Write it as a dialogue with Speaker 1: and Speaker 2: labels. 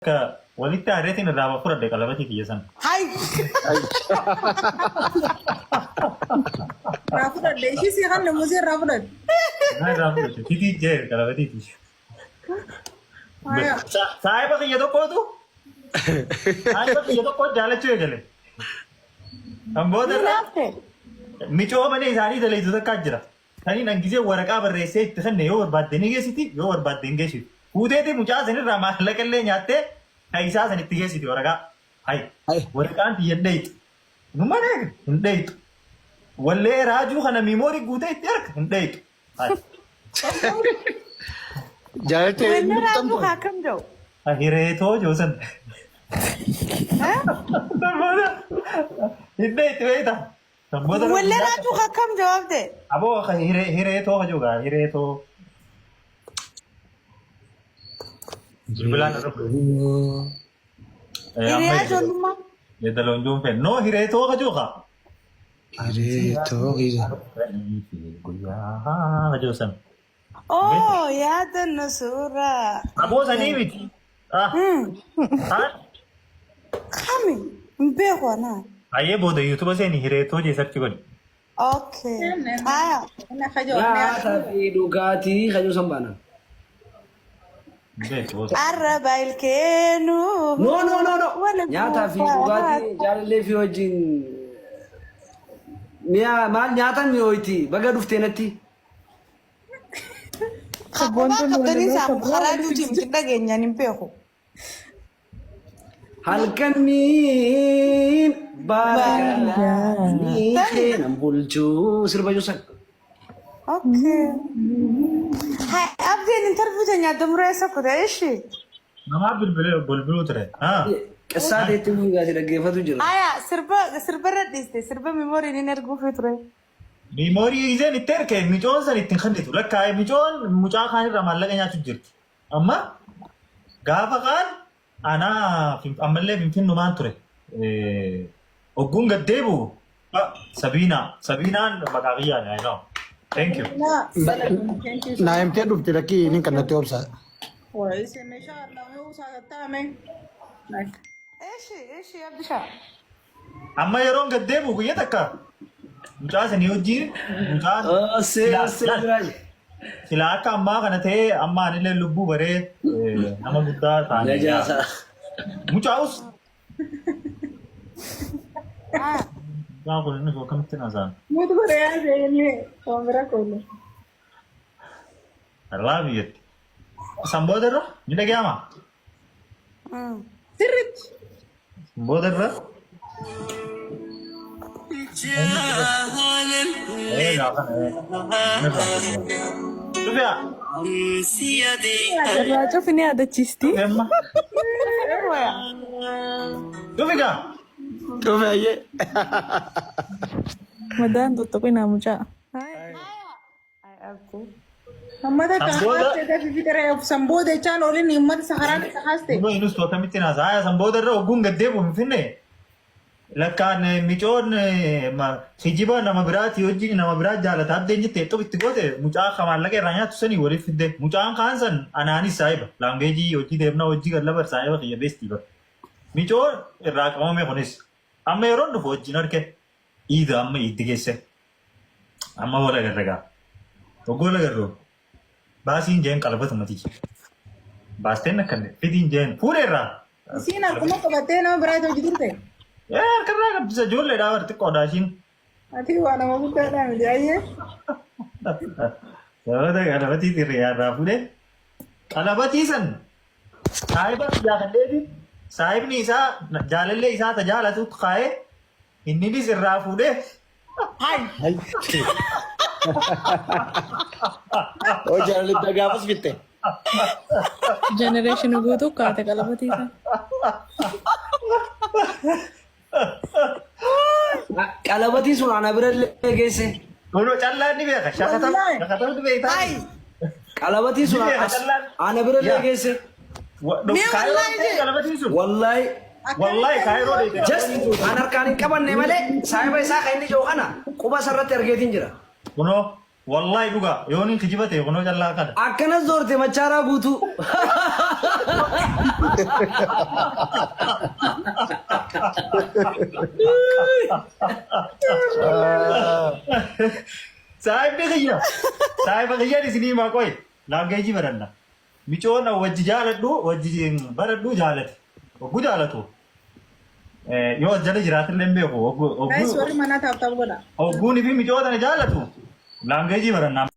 Speaker 1: Akka walitti aareetiin irraa fudhadhe qalabatii kiyya sana.
Speaker 2: Hay!
Speaker 3: Irraa fudhadhe. Ishii sii kan namusee irraa fudhadhe.
Speaker 1: Naa irraa fudhadhe. Fitii jee qalabatii kiyya.
Speaker 3: Haya.
Speaker 1: Saahiba kiyya tokkootu saahiba kiyya tokko jaalachuu eegale. Kan booda irraa
Speaker 2: Naafte.
Speaker 1: micoo mana isaanii daleessu takkaa jira. Kaniin an gizee waraqaa barreessee itti kenne yoo barbaadde ni geessiti yoo barbaadde hin geessitu. Fuuteeti mucaa sanirraa maallaqa illee nyaattee kan isaa san itti geessiti waraqaa. Hay
Speaker 4: Hay.
Speaker 1: waraqaan tiyya hin dheeyxu. Numaan eega hin dheeyxu. Wallee raajuu kana miimoorii guutee itti erga hin dheeyxu. Hay.
Speaker 4: Jaalaltee hin
Speaker 2: Wallee raajuu
Speaker 4: muxxamtu.
Speaker 2: kaa akkam jedhu.
Speaker 1: Hireetoo joosan. Hin dheeyxu beektaa. Kan booda irra
Speaker 2: Wallee
Speaker 1: guyyaa
Speaker 2: raajuu kaa akkam jawaabde.
Speaker 1: Aboo ka hiree hiree too ka jiru hiree too. Bilbilaan irra bu'e.
Speaker 2: Hiriyaa ijoollummaa.
Speaker 1: Yeedaloon juun feen. No hiree too ka jiru ka.
Speaker 4: Hiree too hiree.
Speaker 1: Guyyaa ka jiru san.
Speaker 2: Oo yaadanno suuraa.
Speaker 1: Aboo sanii miti. Ah. Haan.
Speaker 2: Kami hin beeku anaa.
Speaker 1: Ayyee booda yuutuba seeni hireetoo jee sarchi godhi.
Speaker 2: Okay. Haya.
Speaker 5: Nyaataa fi dhugaatii kajuu san baana.
Speaker 1: Hin beeku booda.
Speaker 2: Arraba ilkeenuu.
Speaker 5: No no no no.
Speaker 2: Wal
Speaker 5: Nyaataa fi dhugaatii jaalallee fi wajjin mi'a maal nyaatan mi'ooyti baga dhuftee natti.
Speaker 2: Kophaa qabdanii isaa karaa juutii miti dhageenyaan hin beeku.
Speaker 5: Halkaniin baala keenan bulchuu sirba juusan.
Speaker 2: Okay. Hai abdiin interview teenya adda muree kute ishi.
Speaker 1: Namaa bilbilee bilbiluu ture. Haa.
Speaker 5: Qissaa teetti buugaati dhaggeeffatu jira.
Speaker 2: Aya sirba sirba irra dhiiste sirba memory ni erguufi ture.
Speaker 1: Miimoorii gizeen itti erke micoon san itti hin kennitu. Lakkaa'e micoon mucaa kaan irraa maallaqa nyaachuu jirti. Amma gaafa kaan anaa ammallee finfinnumaan ture. Ogguun gad deebi'u Sabiinaa. Sabiinaan maqaa kiyyaani I know. Thank you.
Speaker 4: Naa himtee dhufte lakkii inni kan natti obsa.
Speaker 2: Ishi ishi abdisha.
Speaker 1: Amma yeroon gad deebi'u guyya takka mucaa sanii wajjin mucaan
Speaker 5: Osee
Speaker 1: silaa
Speaker 5: osee
Speaker 1: laal,
Speaker 5: biraaj.
Speaker 1: silaa akka ammaa kana ta'ee amma anillee lubbuu baree nama guddaa taane yaa.
Speaker 5: Najaasa.
Speaker 1: Mucaa us. Mucaan kun inni akkamitti nasaan?
Speaker 3: Mutu godhe yaa seenee waan bira koolu.
Speaker 1: I love you jetti. San booda irra ni dhaga'ama.
Speaker 3: Sirriitti.
Speaker 1: Booda irra. Dhufiyaa.
Speaker 6: Irraa cufi ni yaadachiisti.
Speaker 1: Dhufi amma. Dhufi gaa.
Speaker 4: Dhufe ayyee.
Speaker 6: Madaan tuttuqinaa mucaa.
Speaker 3: Ummata
Speaker 1: San booda
Speaker 3: kaaste dafi fixire of san booda jechaan olin ummata saharaan isa kaaste.
Speaker 1: Kunoo inus akkamitti naasa. Haya san booda irra ogguun gad deebi'u Finfinnee. Lakkaan micoon kijiba nama biraati hojii nama biraa jaalata abdeen jette xub itti goote mucaa ka maallaqa irraa nyaatu sanii waliif fidde. Mucaan kaan san anaanis saahiba. Laangeejii hojii deemna hojii gallabar saahiba kiyya beestii bar. Micoon irraa qabame kunis. Amma yeroon dhufu wajjin arke. Iida amma iitti geesse. Amma wal agarra gaa. Hogguu wal agarru baasiin jeen qalabatuma tiyya. Baasteen akkanne fidiin jeen fuudheerraa.
Speaker 3: Isiin harkuma qabattee nama biraati hojii turte.
Speaker 1: Ee harkarraa qabdisa ijoolleedhaa bar xiqqoodhaa ishiin.
Speaker 3: Ati waa nama guddaadhaa miti ayyee.
Speaker 1: Sababa qalabatii xirriyaarraa fuudhee qalabatii san saahiba biyyaa kan dheedhi saahibni isaa jaalallee isaa ta jaalatutti kaa'ee inninis irraa fuudhee
Speaker 2: Hai.
Speaker 4: Oo jaalalli gaafas fitte.
Speaker 6: Generation guutuu kaate qalabatii isaa.
Speaker 5: Qalabatii sun ana bira illee geesse.
Speaker 1: Kunoo callaan ni beeka. Shakatam
Speaker 3: Wallaahi.
Speaker 1: shakatam ni beektaa.
Speaker 2: Hai.
Speaker 5: Qalabatii sun
Speaker 1: Ni beeka callaan.
Speaker 5: ana bira illee
Speaker 1: Yaa.
Speaker 5: geesse.
Speaker 2: Mee
Speaker 1: Kaayiroo
Speaker 2: wallaahi
Speaker 1: ta'e
Speaker 2: jee.
Speaker 1: qalabatiin sun.
Speaker 5: Wallaahi
Speaker 1: Wallaahi kaayiroo dheete
Speaker 5: just
Speaker 1: qalabatiin sun.
Speaker 5: an harkaan hin qabanne malee saahiba isaa kan inni jiru kana quba isarratti argeetiin jira.
Speaker 1: Kunoo. Wallaahi dhugaa yoon hin kijiba ta'e kunoo callaa kana.
Speaker 5: Akkanas zoorte machaaraa guutuu.
Speaker 1: Saahibni kiyya. Saahiba kiyyaan isinii himaa qoy. Laangeejii baranna. Micoon wajji jaaladhu wajji baradhu jaalate. Oggu jaalatu. Yoo as jala jiraatillee hin beeku.
Speaker 3: Guys warri manaa taaf taaf godha.
Speaker 1: Ogguun fi micoo tana jaalatu. Laangeejii baranna.